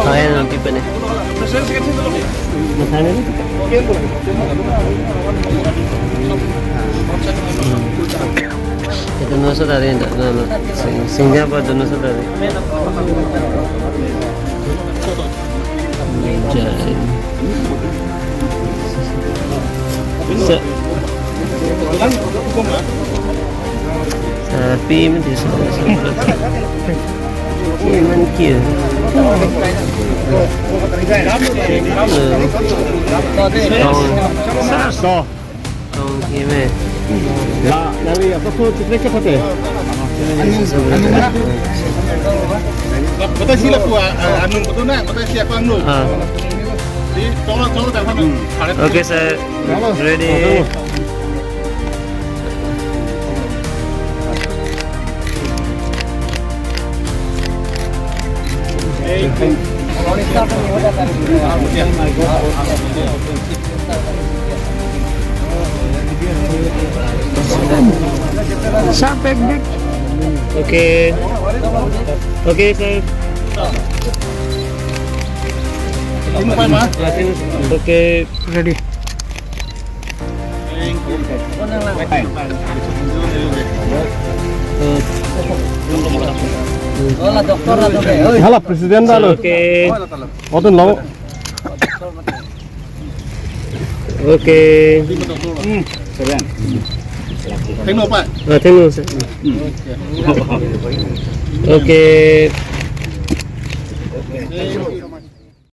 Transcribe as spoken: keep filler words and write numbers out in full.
Saya nanti pene. Masanya ni? Itu nusa dari, sing, sing apa itu nusa dari? Jai. Sa-, sapi mati sa-, sa-, iman kiyo. Eh, kaun. Sa-, kaun kime. La, nari apa ko chikre ke pate? Kota sila ku, ah, ah, anung kota na, kota sila ku anung. Ah. Di, tolong, tolong, tolong. Hmm. Okay, sir. Tolong. Ready. Tolong. Sampai gede. Okay. Okay, sir. Okay. Ready. Hala president alo. Okay. Otun lo. Okay. Thank you, Pak. Ah, thank you, sir. Okay.